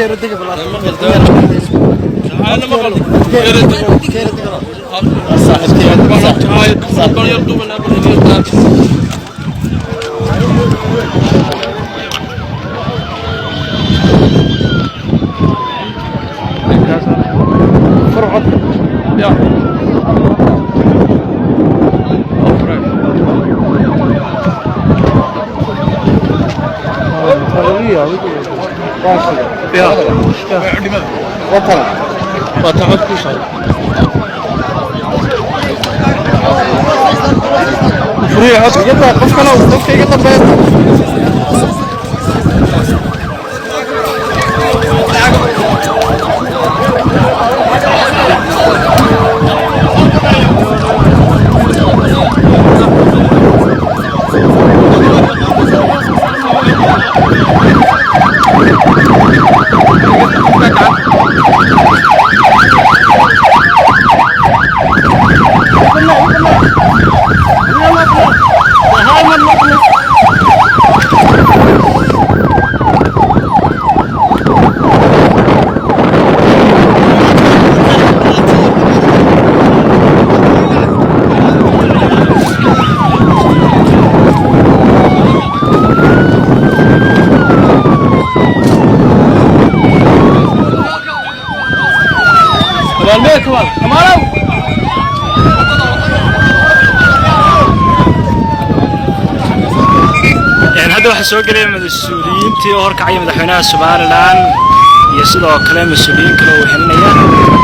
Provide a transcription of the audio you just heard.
Yara dega bal. أنا ما Codka yara dega. Fur codka. Ya. Ya. Watana. Waa ta cod ku socda. Furiya codka. Iga daa, qof kale, qofka iga dambeeya. Kamaal mee Kamaal? Kamaalow. Hadda waxaa soo gelaya mas-uuliyiintii oo horkacaya madaxweynaha Somaliland iyo sidoo kale mas-uuliyiin kale oo helinaya.